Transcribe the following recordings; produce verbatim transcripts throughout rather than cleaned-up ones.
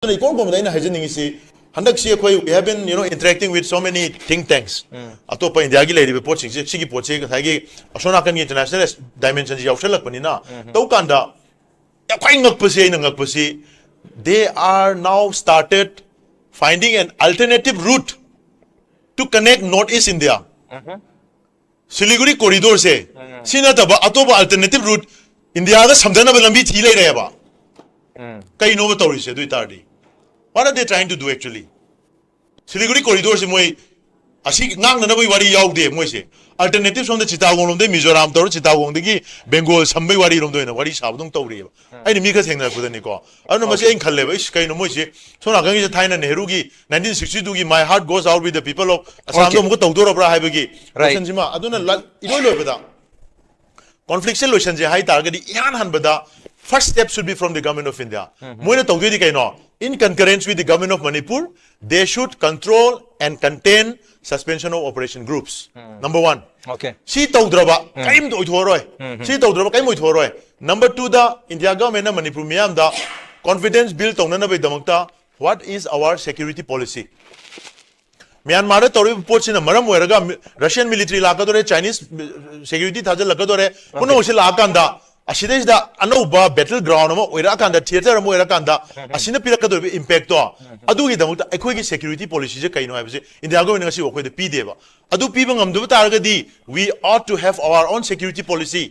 ꯑꯗꯨꯅ ꯏꯀꯣꯟ ꯀꯣꯟꯕꯗ ꯑꯩꯅ ꯍꯥꯏꯖꯅꯤꯡꯉꯤꯁꯤ, ꯍꯟꯗꯛꯁꯤ ꯑꯩꯈꯣꯏ, we have been, you know, interacting with so many think tanks. ꯑꯇꯣꯞꯄ ꯏꯟꯗꯤꯌꯥꯒꯤ ꯂꯩꯔꯤꯕ ꯄꯣꯠꯁꯤꯡꯁꯦ, ꯁꯤꯒꯤ ꯄꯣꯠꯁꯦ ꯉꯁꯥꯏꯒꯤ ꯑꯁꯣꯝ ꯅꯥꯀꯟꯒꯤ international dimensionꯁꯤ ꯌꯥꯎꯁꯜꯂꯛꯄꯅꯤꯅ, ꯇꯧ ꯀꯥꯟꯗ ꯌꯥꯝ ꯈ꯭ꯋꯥꯏ ꯉꯛꯄꯁꯤ, ꯑꯩꯅ ꯉꯛꯄꯁꯤ, they are now started finding an alternative route to connect North East India. Siliguri corridorꯁꯦ, ꯁꯤ ꯅꯠꯇꯕ ꯑꯇꯣꯞꯄ alternative route ꯏꯟꯗꯤꯌꯥꯒ ꯁꯝꯖꯅꯕ ꯂꯝꯕꯤ ꯊꯤ ꯂꯩꯔꯦꯕ꯫ ꯀꯩꯅꯣꯕ ꯇꯧꯔꯤꯁꯦ? ꯑꯗꯨ ꯑꯣꯏꯇꯥꯔꯗꯤ, what are they trying to do actually? Siliguri corridorꯁꯦ ꯃꯣꯏ ꯑꯁꯤ ꯉꯥꯡꯅꯅꯕꯒꯤ ꯋꯥꯔꯤ ꯌꯥꯎꯗꯦ ꯃꯣꯏꯁꯦ꯫ Alternative ꯁꯣꯝꯗ ꯆꯤꯇꯥꯒꯣꯡ ꯂꯣꯝꯗꯒꯤ ꯃꯤꯖꯣꯔꯥꯝ ꯇꯧꯔ, ꯆꯤꯇꯥꯒꯣꯡꯗꯒꯤ ꯕꯦꯡꯒꯣꯜ ꯁꯝꯕꯩ ꯋꯥꯔꯤꯔꯣꯝꯗ ꯑꯣꯏꯅ ꯋꯥꯔꯤ ꯁꯥꯕꯗꯧ ꯇꯧꯔꯤꯑꯕ꯫ ꯑꯩꯅ ꯃꯤ ꯈꯔ ꯊꯦꯡꯅꯔꯛꯄꯗꯅꯤꯀꯣ꯫ ꯑꯗꯨꯅ ꯃꯁꯤ ꯑꯩꯅ ꯈꯜꯂꯦꯕ, ꯏꯁ, ꯀꯩꯅꯣ ꯃꯣꯏꯁꯦ ꯁꯣꯝ ꯅꯥꯀꯟꯒꯤꯁꯦ ꯊꯥꯏꯅ ꯅꯦꯍꯔꯨꯒꯤ nineteen sixty twoꯒꯤ "My heart goes out with the people of Assam"ꯗꯣ Okay. ꯑꯃꯨꯛꯀ ꯇꯧꯗꯣꯔꯕ꯭ꯔꯥ ꯍꯥꯏꯕꯒꯤ Right. questionꯁꯤꯃ꯫ ꯑꯗꯨꯅ ꯂ-, ꯏꯔꯣꯏ ꯂꯣꯏꯕꯗ conflictꯁꯦ ꯂꯣꯏꯁꯟꯁꯦ ꯍꯥꯏ ꯇꯥꯔꯒꯗꯤ, ꯏꯍꯥꯟ ꯍꯥꯟꯕꯗ first step should be from the Government of India. ꯃꯣꯏꯅ ꯇꯧꯗꯣꯏꯗꯤ ꯀꯩꯅꯣ? In concurrence with the Government of Manipur, they should control and contain suspension of operation groups. Number one. Okay. ꯁꯤ ꯇꯧꯗ꯭ꯔꯕ ꯀꯔꯤꯝꯇ ꯑꯣꯏꯊꯣꯛꯑꯔꯣꯏ꯫ ꯁꯤ ꯇꯧꯗ꯭ꯔꯕ ꯀꯔꯤꯝ ꯑꯣꯏꯊꯣꯛꯑꯔꯣꯏ꯫ Number twoꯗ, India governmentꯅ ꯃꯅꯤꯄꯨꯔ ꯃꯤꯌꯥꯝꯗ confidence build ꯇꯧꯅꯅꯕꯒꯤꯗꯃꯛꯇ, what is our security policy? ꯃ꯭ꯌꯥꯟꯃꯥꯔꯗ ꯇꯧꯔꯤꯕ ꯄꯣꯠꯁꯤꯅ ꯃꯔꯝ ꯑꯣꯏꯔꯒ ꯃꯤ-, Russian military ꯂꯥꯛꯀꯗꯣꯔꯦ, Chinese security ꯊꯥꯖꯤꯜꯂꯛꯀꯗꯣꯔꯦ, ꯄꯨꯝꯅꯃꯛꯁꯤ ꯂꯥꯛꯑꯀꯥꯟꯗ, ꯑꯁꯤꯗꯩꯁꯤꯗ ꯑꯅꯧꯕ battle ground ꯑꯃ ꯑꯣꯏꯔꯛꯑꯀꯥꯟꯗ, theater ꯑꯃ ꯑꯣꯏꯔꯀꯥꯟꯗ, ꯑꯁꯤꯅ ꯄꯤꯔꯛꯀꯗꯧꯔꯤꯕ impactꯇꯣ, ꯑꯗꯨꯒꯤꯗꯃꯛꯇ ꯑꯩꯈꯣꯏꯒꯤ security policyꯁꯦ ꯀꯩꯅꯣ ꯍꯥꯏꯕꯁꯦ India governmentꯅ ꯉꯁꯤ ꯑꯩꯈꯣꯏꯗ ꯄꯤꯗꯦꯕ꯫ ꯑꯗꯨ ꯄꯤꯕ ꯉꯝꯗꯕ ꯇꯥꯔꯒꯗꯤ, we ought to have our own security policy.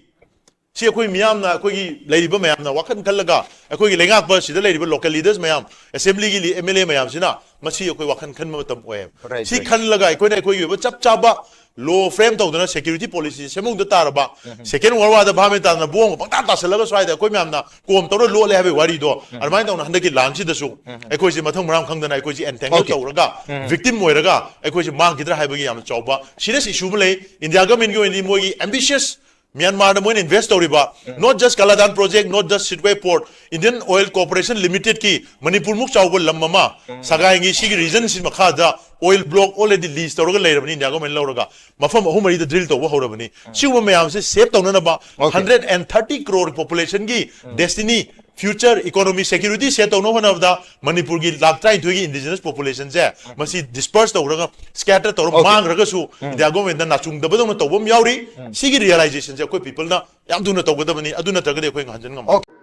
ꯁꯤ ꯑꯩꯈꯣꯏ ꯃꯤꯌꯥꯝꯅ, ꯑꯩꯈꯣꯏꯒꯤ ꯂꯩꯔꯤꯕ ꯃꯌꯥꯝꯅ ꯋꯥꯈꯜ ꯈꯜꯂꯒ, ꯑꯩꯈꯣꯏꯒꯤ ꯂꯩꯉꯥꯛꯄ ꯁꯤꯗ ꯂꯩꯔꯤꯕ local leaders ꯃꯌꯥꯝ, assemblyꯒꯤ ꯂꯤ-, MLA ꯃꯌꯥꯝꯁꯤꯅ ꯃꯁꯤ ꯑꯩꯈꯣꯏ ꯋꯥꯈꯜ ꯈꯟꯕ ꯃꯇꯝ ꯑꯣꯏꯌꯦꯕ꯫ Right, ꯁꯤ right. ꯈꯜꯂꯒ ꯑꯩꯈꯣꯏꯅ ꯑꯩꯈꯣꯏꯒꯤ ꯑꯣꯏꯕ ꯆꯞ ꯆꯥꯕ law frame ꯇꯧꯗꯅ security policy ꯁꯦꯝꯍꯧꯗ ꯇꯥꯔꯕ, Second World Warꯗ ꯚꯥꯞ ꯃꯦꯟ ꯇꯥꯗꯅ bomb ꯄꯪꯇꯥ ꯇꯥꯁꯜꯂꯒ ꯁ꯭ꯋꯥꯏꯗ ꯑꯩꯈꯣꯏ ꯃꯌꯥꯝꯅ ꯀꯣꯝ ꯇꯧꯔ ꯂꯣꯠꯂꯦ ꯍꯥꯏꯕꯒꯤ ꯋꯥꯔꯤꯗꯣ, ꯑꯗꯨꯃꯥꯏꯅ ꯇꯧꯅ ꯍꯟꯗꯛꯀꯤ ꯂꯥꯟꯁꯤꯗꯁꯨ ꯑꯩꯈꯣꯏꯁꯦ ꯃꯊꯪ ꯃꯔꯥꯡ ꯈꯪꯗꯅ ꯑꯩꯈꯣꯏꯁꯦ entangle Okay. ꯇꯧꯔꯒ, victim ꯑꯣꯏꯔꯒ ꯑꯩꯈꯣꯏꯁꯦ ꯃꯥꯡꯈꯤꯗ꯭ꯔꯥ ꯍꯥꯏꯕꯒꯤ ꯌꯥꯝꯅ ꯆꯥꯎꯕ serious issue ꯑꯃ ꯂꯩ꯫ India governmentꯀꯤ ꯑꯣꯏꯅꯗꯤ ꯃꯣꯏꯒꯤ ambitious ꯃ꯭ꯌꯥꯟꯃꯥꯔꯗ ꯃꯣꯏꯅ invest ꯇꯧꯔꯤꯕ, not just Kaladan project, not just Sittwe port, Indian Oil Corporation Limitedꯀꯤ ꯃꯅꯤꯄꯨꯔꯃꯨꯛ ꯆꯥꯎꯕ ꯂꯝ ꯑꯃ, ꯁꯒꯥꯏꯒꯤ ꯁꯤꯒꯤ regionꯁꯤ ꯃꯈꯥꯗ oil block already lease ꯇꯧꯔꯒ ꯂꯩꯔꯕꯅꯤ, ꯏꯟꯗꯤꯌꯥ ꯒꯣꯔꯃꯦꯟ ꯂꯧꯔꯒ ꯃꯐꯝ ꯑꯍꯨꯝ ꯃꯔꯤꯗ drill ꯇꯧꯕ ꯍꯧꯔꯕꯅꯤ꯫ ꯁꯤꯒꯨꯝꯕ ꯃꯌꯥꯝꯁꯦ save ꯇꯧꯅꯅꯕ, Okay. hundred and thirty crore population ꯒꯤ destiny, future economy security set ꯇꯧꯅꯕ ꯍꯣꯠꯅꯕꯗ ꯃꯅꯤꯄꯨꯔꯒꯤ ꯂꯥꯛ ꯇꯔꯥꯅꯤꯊꯣꯏꯒꯤ indigenous population ꯁꯦ ꯃꯁꯤ disperse ꯇꯧꯔꯒ, scatter ꯇꯧꯔꯒ, Okay. ꯃꯥꯡꯈ꯭ꯔꯒꯁꯨ ꯏꯟꯗꯤꯌꯥ ꯒꯣꯔꯃꯦꯟꯗ ꯅꯥꯆꯨꯡꯗꯕꯗꯧꯅ ꯇꯧꯕ ꯑꯃ ꯌꯥꯎꯔꯤ꯫ ꯁꯤꯒꯤ realization ꯁꯦ ꯑꯩꯈꯣꯏ people ꯅ ꯌꯥꯝ ꯊꯨꯅ ꯇꯧꯒꯗꯕꯅꯤ, ꯑꯗꯨ ꯅꯠꯇ꯭ꯔꯒꯗꯤ ꯑꯩꯈꯣꯏ ꯉꯍꯟꯖꯟ ꯉꯝꯃꯣꯏ꯫ Okay.